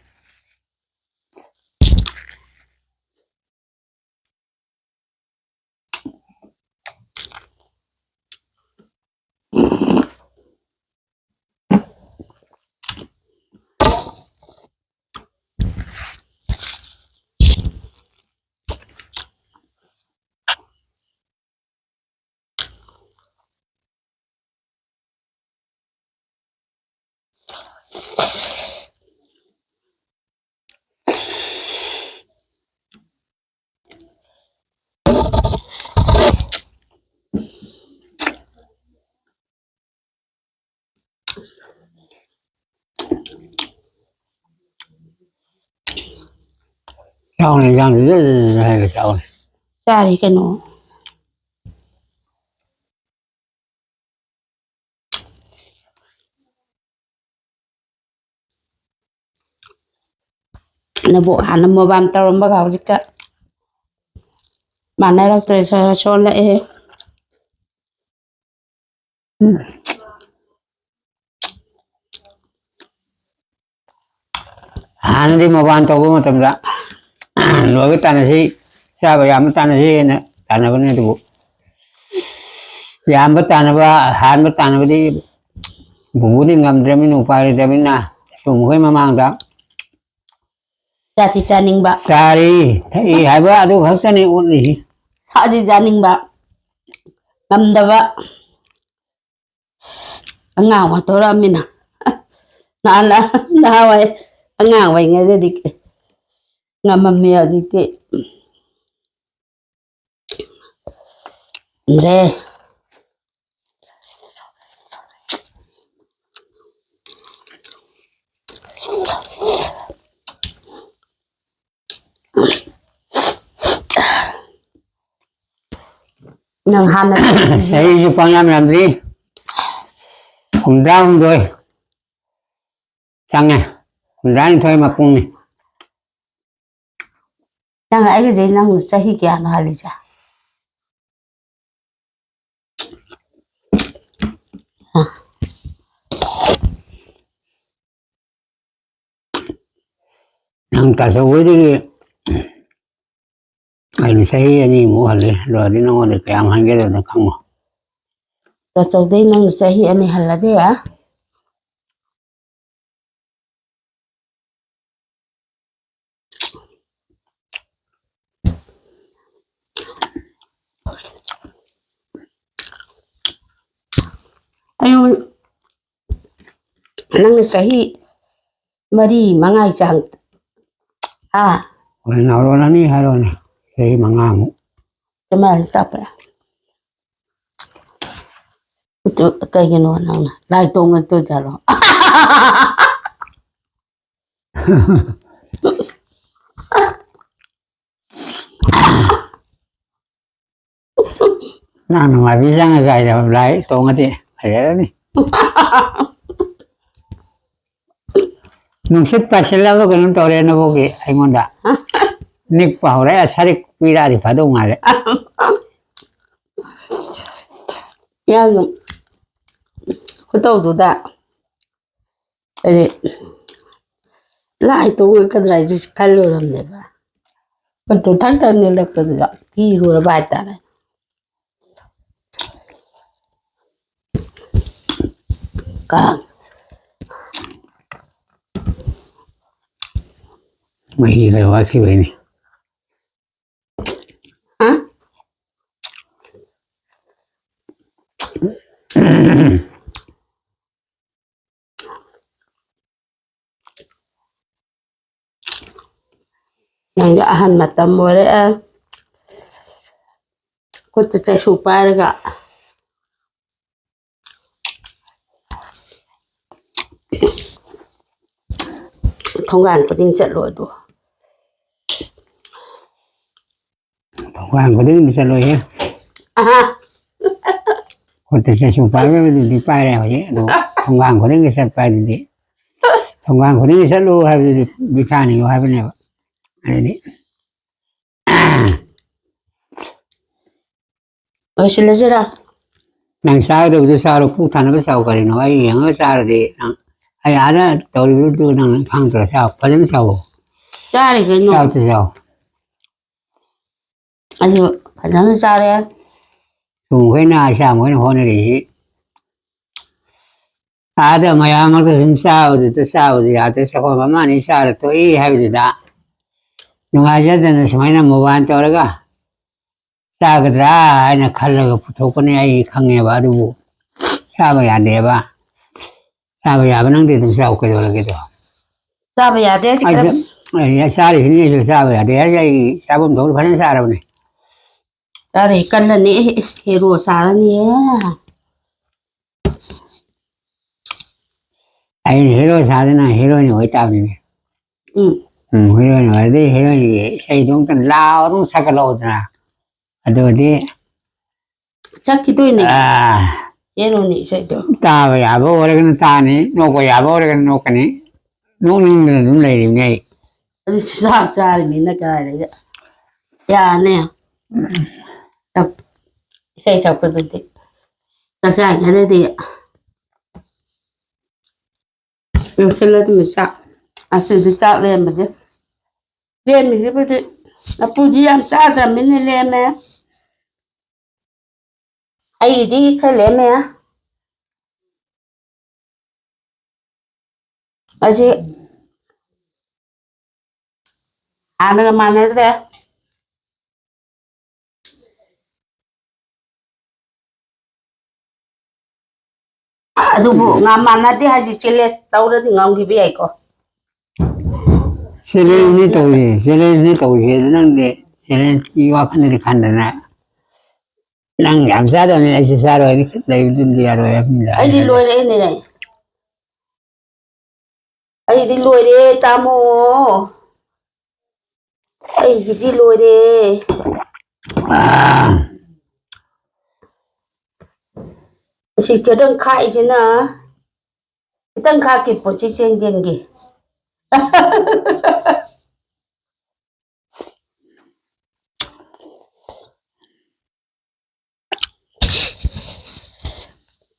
ꯆꯥꯎꯅꯦ, ꯏꯟꯖꯥꯡꯗꯨ ꯖꯔ ꯖꯔ ꯍꯩꯔꯒ ꯆꯥꯎꯅꯦ꯫ ꯆꯥꯔꯤ ꯀꯩꯅꯣ꯫ ꯅꯕꯣꯛ ꯍꯥꯟꯅ ꯃꯣꯕꯥꯝ ꯇꯧꯔꯝꯕꯒ ꯍꯧꯖꯤꯛꯀ ꯃꯥꯟꯅꯔꯛꯇ꯭ꯔꯦ, ꯁꯣ-, ꯁꯣꯜꯂꯛꯑꯦ꯫ ꯎꯝ꯫ ꯍꯥꯟꯅꯗꯤ ꯃꯣꯕꯥꯏꯜ ꯇꯧꯕ ꯃꯇꯝꯗ, "ꯂꯣꯏꯕ ꯇꯥꯟꯅꯁꯤ, ꯆꯥꯕ ꯌꯥꯝꯕ ꯇꯥꯟꯅꯁꯤ" ꯍꯥꯏꯅ ꯇꯥꯟꯅꯕꯅꯤ꯫ ꯑꯗꯨꯕꯨ ꯌꯥꯝꯕ ꯇꯥꯟꯅꯕ, ꯍꯥꯟꯕ ꯇꯥꯟꯅꯕꯗꯤ ꯄꯨꯄꯨꯗꯤ ꯉꯝꯗ꯭ꯔꯕꯅꯤꯅ, ꯎꯄꯥꯏ ꯂꯩꯇꯕꯅꯤꯅ, ꯁꯨꯝ ꯃꯈꯣꯏ ꯃꯃꯥꯡꯗ ꯆꯥꯗꯤ ꯆꯥꯅꯤꯡꯕ꯫ ꯆꯥꯔꯤ, ꯊꯛꯏ ꯍꯥꯏꯕ ꯑꯗꯨ ꯈꯛꯇꯅꯤ ꯎꯠꯂꯤꯁꯤ꯫ ꯊꯛꯑꯗꯤ ꯆꯥꯅꯤꯡꯕ, ꯉꯝꯗꯕ꯫ ꯑꯉꯥꯡ ꯑꯣꯏꯊꯣꯔꯛꯑꯃꯤꯅ꯫ ꯅꯍꯥꯟ, ꯅꯍꯥꯟꯋꯥꯏ ꯑꯉꯥꯡ ꯑꯣꯏꯔꯤꯉꯩꯗꯗꯤ ꯉꯝꯃꯝꯃꯦ, ꯍꯧꯖꯤꯛꯇꯤ ꯉꯝꯗ꯭ꯔꯦ꯫ ꯅꯪ ꯍꯥꯟꯅ ꯆꯍꯤꯁꯨ ꯄꯪꯌꯥꯝ ꯌꯥꯝꯗ꯭ꯔꯤ, ꯍꯨꯝꯗ꯭ꯔꯥ ꯍꯨꯝꯗꯣꯏ ꯆꯪꯉꯦ, ꯍꯨꯝꯗ꯭ꯔꯥ ꯅꯤꯊꯣꯏ ꯃꯄꯨꯡꯅꯤ꯫ ꯅꯪ ꯑꯩꯒꯁꯦ ꯅꯪ ꯆꯍꯤ ꯀꯌꯥꯅꯣ ꯍꯜꯂꯤꯁꯦ? ꯅꯪ ꯇꯥꯆꯧꯕꯗꯒꯤ ꯑꯩꯅ ꯆꯍꯤ ꯑꯅꯤꯃꯨꯛ ꯍꯜꯂꯤ꯫ ꯑꯗꯨ ꯑꯣꯏꯔꯗꯤ ꯅꯉꯣꯟꯗ ꯀꯌꯥꯝ ꯍꯟꯒꯦꯗꯣ ꯅꯪ ꯈꯪꯉꯣ꯫ ꯇꯥꯆꯧꯗꯩ ꯅꯪꯅ ꯆꯍꯤ ꯑꯅꯤ ꯍꯜꯂꯗꯤ? ꯑꯩꯉꯣꯟ-, ꯅꯪꯅ ꯆꯍꯤ ꯃꯔꯤ ꯃꯉꯥꯒꯤ ꯆꯥꯡ, ꯑꯥ꯫ ꯍꯣꯏ, ꯅꯥꯎꯔꯣꯟ ꯑꯅꯤ ꯍꯥꯏꯔꯣꯅꯦ, ꯆꯍꯤ ꯃꯉꯥꯃꯨꯛ꯫ ꯀꯃꯥꯏꯅ ꯇꯥꯛꯄ? ꯑꯗꯨ ꯀꯩꯒꯤꯅꯣ ꯅꯪꯅ ꯂꯥꯏ ꯇꯣꯡꯉꯛꯇꯣꯏꯖꯥꯠꯂꯣ? ꯅꯪ ꯅꯨꯡꯉꯥꯏꯕꯤ ꯆꯪꯉꯒ ꯍꯥꯏꯔꯕ ꯂꯥꯏ ꯇꯣꯡꯉꯗꯤ ꯐꯖꯔꯅꯤ꯫ ꯅꯨꯡꯁꯤꯠ ꯄꯥꯏꯁꯤꯜꯂꯕ ꯀꯩꯅꯣꯝ ꯇꯧꯔꯦ ꯅꯕꯣꯛꯀꯤ ꯑꯩꯉꯣꯟꯗ꯫ ꯅꯤꯛꯄ ꯍꯧꯔꯦ, ꯁꯔꯤꯛ ꯄꯤꯔꯛꯑꯗꯤ ꯐꯗꯧ ꯃꯥꯜꯂꯦ꯫ ꯌꯥꯝꯅ ꯈꯨꯇꯧꯗꯨꯗ ꯑꯩꯗꯤ ꯂꯥꯏ ꯇꯣꯡꯉꯛꯀꯗ꯭ꯔꯥ ꯍꯥꯏꯁꯦ ꯈꯜꯂꯨꯔꯕꯅꯦꯕ꯫ ꯑꯗꯨ ꯊꯛ ꯊꯛ ꯅꯤꯛꯂꯛꯄꯗꯨꯗ ꯀꯤꯔꯨꯔꯕ ꯍꯥꯏꯇꯥꯔꯦ꯫ ꯀꯥꯡ꯫ ꯃꯍꯤ ꯈꯔ ꯋꯥꯠꯈꯤꯕꯩꯅꯦ꯫ ꯍꯥ? ꯅꯪꯒꯤ ꯑꯍꯟ ꯃꯇꯝ ꯑꯣꯏꯔꯛꯑꯦ꯫ ꯈꯨꯠꯇ ꯆꯩꯁꯨ ꯄꯥꯏꯔꯒ ꯊꯣꯡꯒꯥꯟ ꯈꯨꯗꯤꯡ ꯆꯠꯂꯣ ꯑꯗꯨ꯫ ꯊꯣꯡꯒꯥꯟ ꯈꯨꯗꯤꯡꯗꯤ ꯆꯠꯂꯣꯏꯍꯦ꯫ ꯑꯍꯥ꯫ ꯈꯨꯠꯇ ꯆꯩꯁꯨ ꯄꯥꯏꯕꯕꯨꯗꯤ ꯄꯥꯏꯔꯦ ꯍꯧꯖꯤꯛ, ꯑꯗꯣ ꯊꯣꯡꯒꯥꯟ ꯈꯨꯗꯤꯡꯒꯤ ꯆꯠꯄ ꯍꯥꯏꯗꯨꯗꯤ, ꯊꯣꯡꯒꯥꯟ ꯈꯨꯗꯤꯡꯒꯤ ꯆꯠꯂꯨ ꯍꯥꯏꯕꯗꯨꯗꯤ ꯕꯤꯈꯥꯅꯤꯌꯨ ꯍꯥꯏꯕꯅꯦꯕ꯫ ꯑꯗꯨꯗꯤ ꯂꯣꯏꯁꯤꯜꯂꯁꯤꯔꯣ? ꯅꯪ ꯆꯥꯒꯗꯕꯗꯨ ꯆꯥꯔꯣ, ꯄꯨꯛ ꯊꯟꯅꯕ ꯆꯥꯎ꯫ ꯀꯔꯤꯅꯣ ꯑꯩ ꯌꯦꯡꯉꯒ ꯆꯥꯔꯗꯤ? ꯅꯪ, ꯑꯩ ꯑꯥꯗ ꯇꯧꯔꯤꯕꯗꯨ ꯅꯪ ꯈꯪꯗ꯭ꯔꯣ? ꯆꯥꯎ, ꯐꯖꯅ ꯆꯥꯎ꯫ ꯆꯥꯔꯤ ꯀꯩꯅꯣ꯫ ꯆꯥꯛꯇꯨ ꯆꯥꯎ꯫ ꯑꯩꯁꯨ ꯐꯖꯅ ꯆꯥꯔꯦ꯫ ꯁꯨꯝ ꯃꯈꯣꯏꯅ ꯑꯁꯥ ꯃꯈꯣꯏꯅ ꯍꯣꯠꯅꯔꯤꯁꯤ꯫ ꯑꯥꯗ ꯃꯌꯥꯝ ꯃꯔꯛꯇ ꯁꯨꯝ ꯆꯥꯕꯗꯨꯗ ꯆꯥꯕꯗꯨ ꯌꯥꯗꯦ꯫ ꯆꯥꯛꯈꯣꯝ ꯑꯃ ꯑꯅꯤ ꯆꯥꯔ ꯇꯣꯛꯏ ꯍꯥꯏꯕꯗꯨꯗ ꯅꯨꯡꯉꯥꯏꯖꯗꯅ ꯁꯨꯃꯥꯏꯅ ꯃꯣꯕꯥꯏꯜ ꯇꯧꯔꯒ ꯆꯥꯒꯗ꯭ꯔꯥ ꯍꯥꯏꯅ ꯈꯜꯂꯒ ꯄꯨꯊꯣꯛꯄꯅꯦ꯫ ꯑꯩ ꯈꯪꯉꯦꯕ, ꯑꯗꯨꯕꯨ ꯆꯥꯕ ꯌꯥꯗꯦꯕ꯫ ꯆꯥꯕ ꯌꯥꯕ ꯅꯪꯗꯤ ꯑꯗꯨꯝ ꯆꯥꯎ, ꯀꯩꯗꯧꯔꯒꯦꯗꯣ? ꯆꯥꯕ ꯌꯥꯗꯦ ꯍꯥꯏꯁꯦ ꯑꯩꯁꯨ, ꯈꯔ ꯑꯩ ꯆꯥꯔꯤꯕꯅꯤ, ꯑꯩꯁꯨ ꯆꯥꯕ ꯌꯥꯗꯦ ꯍꯥꯏꯁꯦ ꯑꯩ ꯆꯥꯐꯝ ꯊꯣꯛꯄ ꯐꯖꯅ ꯆꯥꯔꯕꯅꯦ꯫ ꯆꯥꯔꯦ, ꯀꯜꯂꯅꯤ꯫ ꯑꯦ, ꯍꯦꯔꯣ ꯆꯥꯔꯅꯤꯍꯦ꯫ ꯑꯩꯅ ꯍꯦꯔꯣ ꯁꯥꯗꯅ ꯍꯦꯔꯣꯏꯟ ꯑꯣꯏ ꯇꯥꯕꯅꯤꯅꯦ꯫ ꯎꯝ꯫ ꯎꯝ, ꯍꯦꯔꯣꯏꯟ ꯑꯣꯏꯔꯗꯤ ꯍꯦꯔꯣꯏꯟꯒꯤ ꯏꯁꯩꯗꯣ ꯑꯝꯇ ꯂꯥꯎ ꯑꯗꯨꯝ ꯁꯛꯀꯠꯂꯛꯑꯣꯗꯅ꯫ ꯑꯗꯨꯒꯗꯤ ꯆꯠꯈꯤꯗꯣꯏꯅꯦ꯫ ꯑꯥ꯫ ꯍꯦꯔꯣꯅꯤ ꯏꯁꯩꯗꯣ꯫ ꯇꯥꯕ ꯌꯥꯕ ꯑꯣꯏꯔꯒꯅ ꯇꯥꯅꯤ, ꯅꯣꯛꯄ ꯌꯥꯕ ꯑꯣꯏꯔꯒꯅ ꯅꯣꯛꯀꯅꯤ꯫ ꯅꯣꯛꯅꯤꯡꯗꯅ ꯑꯗꯨꯝ ꯂꯩꯔꯤꯕꯅꯤ ꯑꯩ꯫ ꯑꯗꯨ ꯆꯥꯛ ꯆꯥꯔꯤꯃꯤꯅ ꯀꯗꯥꯏꯗꯒꯤ ꯌꯥꯅꯤ? ꯆꯥꯛ-, ꯏꯁꯩ ꯁꯛꯄꯗꯨꯗꯤ ꯆꯥꯛ ꯆꯥꯔꯤꯉꯩꯗꯗꯤ ꯌꯣꯠꯁꯤꯜꯂ ꯑꯗꯨꯝ ꯆꯥꯛ, ꯑꯁꯤꯗꯤ ꯆꯥꯛ ꯂꯦꯝꯕꯁꯦ꯫ ꯂꯦꯝꯃꯤꯁꯤꯕꯨꯗꯤ ꯂꯐꯨꯗꯤ ꯌꯥꯝ ꯆꯥꯗ꯭ꯔꯕꯅꯤꯅ ꯂꯦꯝꯃꯦ꯫ ꯑꯩꯒꯤꯗꯤ ꯈꯔ ꯂꯦꯝꯃꯦ꯫ ꯑꯁꯤ ꯍꯥꯟꯅꯒ ꯃꯥꯟꯅꯗ꯭ꯔꯦ꯫ ꯑꯗꯨꯕꯨ ꯉꯥ ꯃꯥꯟꯅꯗꯦ ꯍꯥꯏꯁꯦ, ꯆꯦꯂꯦꯟꯖ ꯇꯧꯔꯗꯤ ꯉꯝꯈꯤꯕ ꯌꯥꯏꯀꯣ꯫ ꯆꯦꯂꯦꯟꯖꯅꯤ ꯇꯧꯔꯤꯁꯦ, ꯆꯦꯂꯦꯟꯖꯅꯤ ꯇꯧꯔꯤꯁꯦ꯫ ꯑꯗꯨ ꯅꯪꯗꯤ ꯆꯦꯂꯦꯟꯖꯀꯤ ꯋꯥꯈꯜꯗꯗꯤ ꯈꯟꯗꯅ, "ꯅꯪ ꯌꯥꯝ ꯆꯥꯗꯕꯅꯤꯅ ꯑꯩꯁꯨ ꯆꯥꯔꯣꯏ" ꯍꯥꯏꯅ ꯂꯩꯕꯗꯨꯗꯤ ꯌꯥꯔꯣꯏ ꯍꯥꯏꯕꯅꯤꯗ꯫ ꯑꯩꯗꯤ ꯂꯣꯏꯔꯦ, ꯑꯩꯅꯦ꯫ ꯑꯩꯗꯤ ꯂꯣꯏꯔꯦ, ꯇꯥꯃꯣ꯫ ꯑꯩꯒꯤꯗꯤ ꯂꯣꯏꯔꯦ꯫ ꯑꯥ꯫ ꯑꯁꯤ ꯈꯤꯇꯪ ꯈꯥꯛꯏꯁꯤꯅ, ꯈꯤꯇꯪ ꯈꯥꯛꯀꯦ, ꯄꯨꯟꯁꯤ ꯆꯦꯟꯒꯦꯟꯒꯤ꯫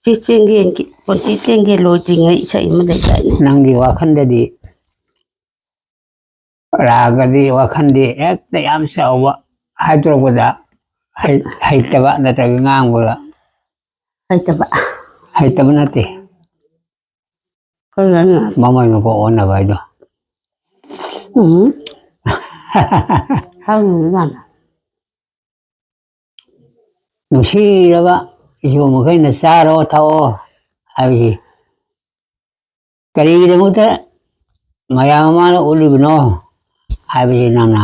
ꯁꯤ ꯆꯦꯡꯒꯦꯟꯒꯤ, ꯄꯨꯟꯁꯤ ꯆꯦꯡꯒꯦꯟ ꯂꯣꯏꯗ꯭ꯔꯤꯉꯩ ꯏꯁꯩ ꯑꯃ ꯂꯩꯗꯥꯏꯅꯦ? ꯅꯪꯒꯤ ꯋꯥꯈꯜꯗꯗꯤ, ꯔꯥꯒꯗꯤ ꯋꯥꯈꯜꯗꯤ ꯍꯦꯛꯇ ꯌꯥꯝ ꯆꯥꯎꯕ ꯍꯥꯏꯗꯣꯔꯛꯄꯗ ꯍꯩ-, ꯍꯩꯇꯕ ꯅꯠꯇ꯭ꯔꯒ ꯉꯥꯡꯕꯗ? ꯍꯩꯇꯕ꯫ ꯍꯩꯇꯕ ꯅꯠꯇꯦ꯫ ꯀꯩꯅꯣ? ꯃꯃꯩ ꯃꯀꯣꯛ ꯑꯣꯟꯅꯕ ꯍꯥꯏꯗꯣ꯫ ꯎꯝ꯫ ꯍꯪꯉꯨ ꯃꯥꯅ꯫ ꯅꯨꯡꯁꯤꯔꯕ ꯏꯁꯨ ꯃꯈꯩꯅ ꯆꯥꯔꯣ ꯊꯛꯑꯣ ꯍꯥꯏꯕꯁꯤ ꯀꯔꯤꯒꯤꯗꯃꯛꯇ ꯃꯌꯥꯝ ꯃꯃꯥꯡꯗ ꯎꯠꯂꯤꯕꯅꯣ ꯍꯥꯏꯕꯁꯤ ꯅꯪꯅ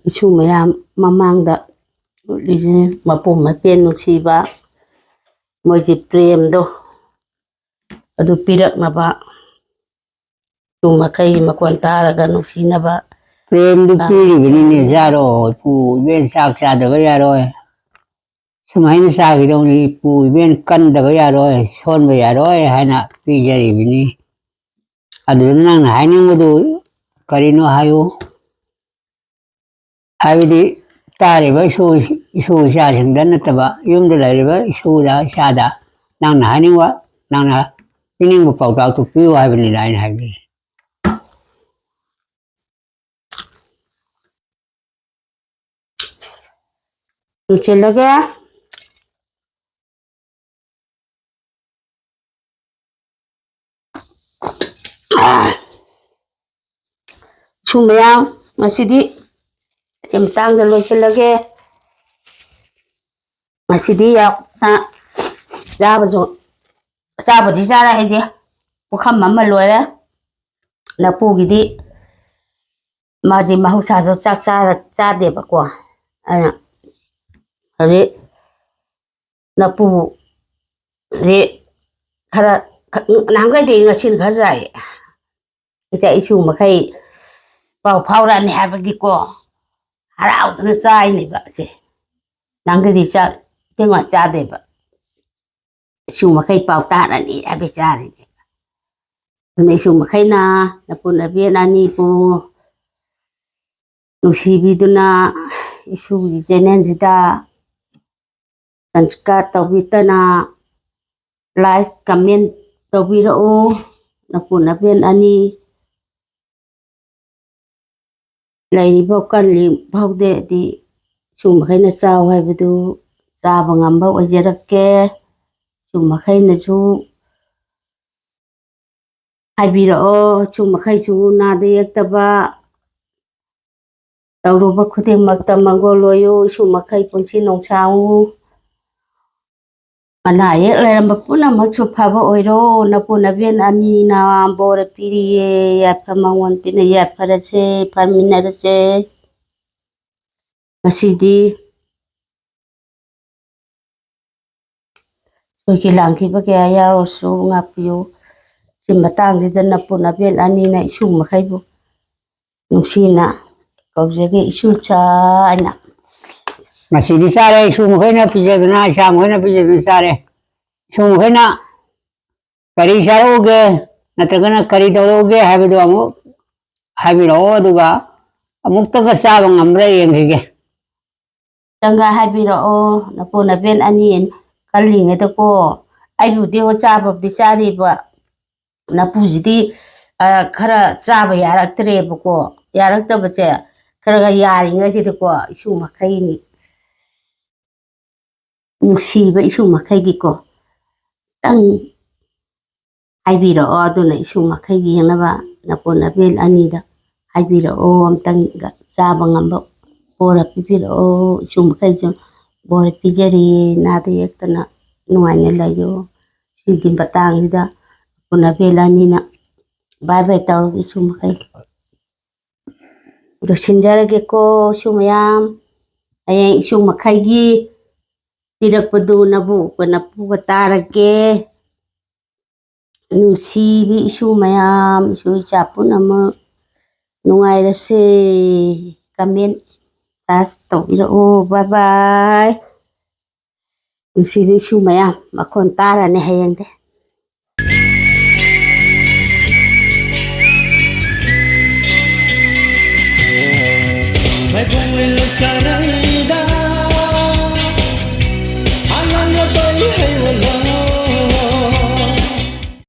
ꯏꯁꯨ ꯃꯌꯥꯝ ꯃꯃꯥꯡꯗ ꯎꯠꯂꯤꯁꯤꯅꯤ, ꯃꯄꯨ ꯃꯄꯦꯟ ꯅꯨꯡꯁꯤꯕ, ꯃꯣꯏꯒꯤ ꯄ꯭ꯔꯦꯝꯗꯣ ꯑꯗꯨ ꯄꯤꯔꯛꯅꯕ, ꯏꯁꯨ ꯃꯈꯩꯒꯤ ꯃꯈꯣꯟ ꯇꯥꯔꯒ ꯅꯨꯡꯁꯤꯅꯕ꯫ ꯄ꯭ꯔꯦꯝꯗꯨ ꯄꯤꯔꯤꯕꯅꯤꯅꯦ, ꯆꯥꯔꯣ, ꯏꯄꯨ ꯏꯕꯦꯟ ꯆꯥꯛ ꯆꯥꯗꯕ ꯌꯥꯔꯣꯏ꯫ ꯁꯨꯃꯥꯏꯅ ꯆꯥꯈꯤꯗꯧꯅꯤ, ꯏꯄꯨ ꯏꯕꯦꯟ ꯀꯟꯗꯕ ꯌꯥꯔꯣꯏ, ꯁꯣꯟꯕ ꯌꯥꯔꯣꯏ ꯍꯥꯏꯅ ꯄꯤꯖꯔꯤꯕꯅꯤ꯫ ꯑꯗꯨꯗ ꯅꯪꯅ ꯍꯥꯏꯅꯤꯡꯕꯗꯨ ꯀꯔꯤꯅꯣ ꯍꯥꯏꯌꯨ꯫ ꯍꯥꯏꯕꯗꯤ ꯇꯥꯔꯤꯕ ꯏꯁꯨ, ꯏꯁꯨ ꯏꯆꯥꯁꯤꯡꯗ ꯅꯠꯇꯕ, ꯌꯨꯝꯗ ꯂꯩꯔꯤꯕ ꯏꯁꯨꯗ, ꯏꯆꯥꯗ ꯅꯪꯅ ꯍꯥꯏꯅꯤꯡꯕ, ꯅꯪꯅ ꯄꯤꯅꯤꯡꯕ ꯄꯥꯎꯇꯥꯛꯇꯨ ꯄꯤꯌꯨ ꯍꯥꯏꯕꯅꯤꯗ ꯑꯩꯅ ꯍꯥꯏꯕꯗꯤ꯫ ꯂꯣꯏꯁꯤꯜꯂꯒꯦ꯫ ꯏꯁꯨ ꯃꯌꯥꯝ, ꯉꯁꯤꯗꯤ ꯁꯤ ꯃꯇꯥꯡꯗ ꯂꯣꯏꯁꯤꯜꯂꯒꯦ꯫ ꯉꯁꯤꯗꯤ ꯌꯥꯝꯅ ꯆꯥꯕꯁꯨ ꯆꯥꯕꯨꯗꯤ ꯆꯥꯔꯦ ꯑꯩꯗꯤ꯫ ꯄꯨꯈꯝ ꯑꯃ ꯂꯣꯏꯔꯦ꯫ ꯅꯄꯨꯒꯤꯗꯤ ꯃꯥꯗꯤ ꯃꯍꯧꯁꯥꯁꯨ ꯆꯥꯛ ꯆꯥꯔ-, ꯆꯥꯗꯦꯕꯀꯣ꯫ ꯑꯗꯨꯅ ꯍꯧꯖꯤꯛ ꯅꯄꯨꯗꯤ ꯈꯔ, ꯈ-, ꯅꯍꯥꯟꯈꯩꯗꯤ ꯉꯁꯤꯅ ꯈꯔ ꯆꯥꯏꯌꯦ꯫ ꯏꯆꯥ ꯏꯁꯨ ꯃꯈꯩ ꯄꯥꯎ ꯐꯥꯎꯔꯛꯑꯅꯤ ꯍꯥꯏꯕꯒꯤꯀꯣ ꯍꯔꯥꯎꯗꯅ ꯆꯥꯏꯅꯦꯕ ꯁꯦ꯫ ꯅꯍꯥꯟꯈꯩꯗꯤ ꯆꯥꯛ ꯊꯦꯡꯅ ꯆꯥꯗꯦꯕ꯫ ꯏꯁꯨ ꯃꯈꯩ ꯄꯥꯎ ꯇꯥꯔꯅꯤ ꯍꯥꯏꯕꯩ ꯆꯥꯔꯤꯅꯦꯕ꯫ ꯑꯗꯨꯅ ꯏꯁꯨ ꯃꯈꯩꯅ ꯅꯄꯨ ꯅꯄꯦꯟ ꯑꯅꯤꯕꯨ ꯅꯨꯡꯁꯤꯕꯤꯗꯨꯅ ꯏꯁꯨꯒꯤ ꯆꯦꯅꯦꯜꯁꯤꯗ subscribe ꯇꯧꯕꯤꯗꯅ, like, comment ꯇꯧꯕꯤꯔꯛꯎ꯫ ꯅꯄꯨ ꯅꯄꯦꯟ ꯑꯅꯤ ꯂꯩꯔꯤꯕ ꯀꯜꯂꯤ ꯐꯥꯎꯗꯗꯤ ꯁꯨꯝ ꯃꯈꯩꯅ ꯆꯥꯎ ꯍꯥꯏꯕꯗꯨ ꯆꯥꯕ ꯉꯝꯕ ꯑꯣꯏꯖꯔꯛꯀꯦ꯫ ꯁꯨꯝ ꯃꯈꯩꯅꯁꯨ ꯍꯥꯏꯕꯤꯔꯛꯑꯣ, ꯁꯨꯝ ꯃꯈꯩꯁꯨ ꯅꯥꯗ ꯌꯦꯛꯇꯕ ꯇꯧꯔꯨꯕ ꯈꯨꯗꯤꯡꯃꯛꯇ ꯃꯪꯒꯣꯜ ꯑꯣꯏꯌꯨ꯫ ꯏꯁꯨ ꯃꯈꯩ ꯄꯨꯟꯁꯤ ꯅꯨꯡꯁꯥꯡꯉꯨ꯫ ꯑꯅꯥ ꯑꯌꯦꯛ ꯂꯩꯔꯝꯕ ꯄꯨꯝꯅꯃꯛꯁꯨ ꯐꯕ ꯑꯣꯏꯔꯣ꯫ ꯅꯄꯨ ꯅꯄꯦꯟ ꯑꯅꯤꯅ ꯕꯣꯔ ꯄꯤꯔꯤꯌꯦ, ꯌꯥꯏꯐ ꯃꯉꯣꯟ ꯄꯤꯅ ꯌꯥꯏꯐꯔꯁꯦ, ꯐꯔꯃꯤꯟꯅꯔꯁꯦ꯫ ꯉꯁꯤꯗꯤ ꯁꯣꯏꯈꯤ ꯂꯥꯡꯈꯤꯕ ꯀꯌꯥ ꯌꯥꯎꯔꯁꯨ ꯉꯥꯛꯄꯤꯌꯨ꯫ ꯁꯤ ꯃꯇꯥꯡꯁꯤꯗ ꯅꯄꯨ ꯅꯄꯦꯟ ꯑꯅꯤꯅ ꯏꯁꯨ ꯃꯈꯩꯕꯨ ꯅꯨꯡꯁꯤꯅ ꯀꯧꯖꯒꯦ, ꯏꯁꯨꯆꯥ ꯍꯥꯏꯅ꯫ ꯉꯁꯤꯗꯤ ꯆꯥꯔꯦ, ꯏꯁꯨ ꯃꯈꯩꯅ ꯄꯤꯖꯗꯨꯅ, ꯏꯆꯥ ꯃꯈꯩꯅ ꯄꯤꯖꯗꯨꯅ ꯆꯥꯔꯦ꯫ ꯏꯁꯨ ꯃꯈꯩꯅ ꯀꯔꯤ ꯆꯥꯔꯛꯎꯒꯦ ꯅꯠꯇ꯭ꯔꯒꯅ ꯀꯔꯤ ꯇꯧꯔꯛꯎꯒꯦ ꯍꯥꯏꯕꯗꯨ ꯑꯃꯨꯛ ꯍꯥꯏꯕꯤꯔꯛꯑꯣ, ꯑꯗꯨꯒ ꯑꯃꯨꯛꯇꯒ ꯆꯥꯕ ꯉꯝꯕ꯭ꯔꯥ ꯌꯦꯡꯈꯤꯒꯦ꯫ ꯈꯤꯇꯪꯒ ꯍꯥꯏꯕꯤꯔꯛꯑꯣ, ꯅꯄꯨ ꯅꯄꯦꯟ ꯑꯅꯤ ꯀꯜꯂꯤꯉꯩꯗꯀꯣ꯫ ꯑꯩꯕꯨꯗꯤ ꯍꯣ ꯆꯥꯕꯕꯨꯗꯤ ꯆꯥꯔꯤꯕ, ꯅꯄꯨꯁꯤꯗꯤ, ꯑ, ꯈꯔ ꯆꯥꯕ ꯌꯥꯔꯛꯇ꯭ꯔꯦꯕꯀꯣ꯫ ꯌꯥꯔꯛꯇꯕꯁꯦ ꯈꯔ ꯈꯔ ꯌꯥꯔꯤꯉꯩꯁꯤꯗꯀꯣ, ꯏꯁꯨ ꯃꯈꯩꯅꯤ ꯅꯨꯡꯁꯤꯕ ꯏꯁꯨ ꯃꯈꯩꯒꯤꯀꯣ, ꯈꯤꯇꯪ ꯍꯥꯏꯕꯤꯔꯛꯑꯣ꯫ ꯑꯗꯨꯅ ꯏꯁꯨ ꯃꯈꯩꯒꯤ ꯌꯦꯡꯅꯕ ꯅꯄꯨ ꯅꯄꯦꯟ ꯑꯅꯤꯗ ꯍꯥꯏꯕꯤꯔꯛꯑꯣ, ꯑꯝꯇꯪꯒ ꯆꯥꯕ ꯉꯝꯕ ꯕꯣꯔ ꯄꯤꯕꯤꯔꯛꯑꯣ꯫ ꯏꯁꯨ ꯃꯈꯩꯁꯨ ꯕꯣꯔ ꯄꯤꯖꯔꯤ, ꯅꯥꯗ ꯌꯦꯛꯇꯅ ꯅꯨꯡꯉꯥꯏꯅ ꯂꯩꯌꯨ꯫ ꯁꯤꯒꯤ ꯃꯇꯥꯡꯁꯤꯗ ꯄꯨꯟꯅ ꯕꯦꯜ ꯑꯅꯤꯅ ꯕꯥꯏ ꯕꯥꯏ ꯇꯧꯔꯒ ꯏꯁꯨ ꯃꯈꯩ ꯂꯣꯏꯁꯤꯟꯖꯔꯒꯦꯀꯣ꯫ ꯏꯁꯨ ꯃꯌꯥꯝ, ꯍꯌꯦꯡ ꯏꯁꯨ ꯃꯈꯩꯒꯤ ꯄꯤꯔꯛꯄꯗꯨ ꯅꯕꯨꯛꯀ ꯅꯄꯨꯒ ꯇꯥꯔꯒꯦ꯫ ꯅꯨꯡꯁꯤꯕꯤ ꯏꯁꯨ ꯃꯌꯥꯝ, ꯏꯁꯨ ꯏꯆꯥ ꯄꯨꯝꯅꯃꯛ ꯅꯨꯡꯉꯥꯏꯔꯁꯦ꯫ ꯀꯃꯦꯟ ꯇꯧꯕꯤꯔꯛꯑꯣ꯫ ꯕꯥꯏ ꯕꯥꯏ꯫ ꯅꯨꯡꯁꯤꯕꯤ ꯏꯁꯨ ꯃꯌꯥꯝ, ꯃꯈꯣꯟ ꯇꯥꯔꯅꯤ ꯍꯌꯦꯡꯗꯤ꯫ ꯃꯥꯏꯕꯣꯡ ꯂꯣꯏ ꯂꯣꯏ ꯀꯥꯔꯦ꯫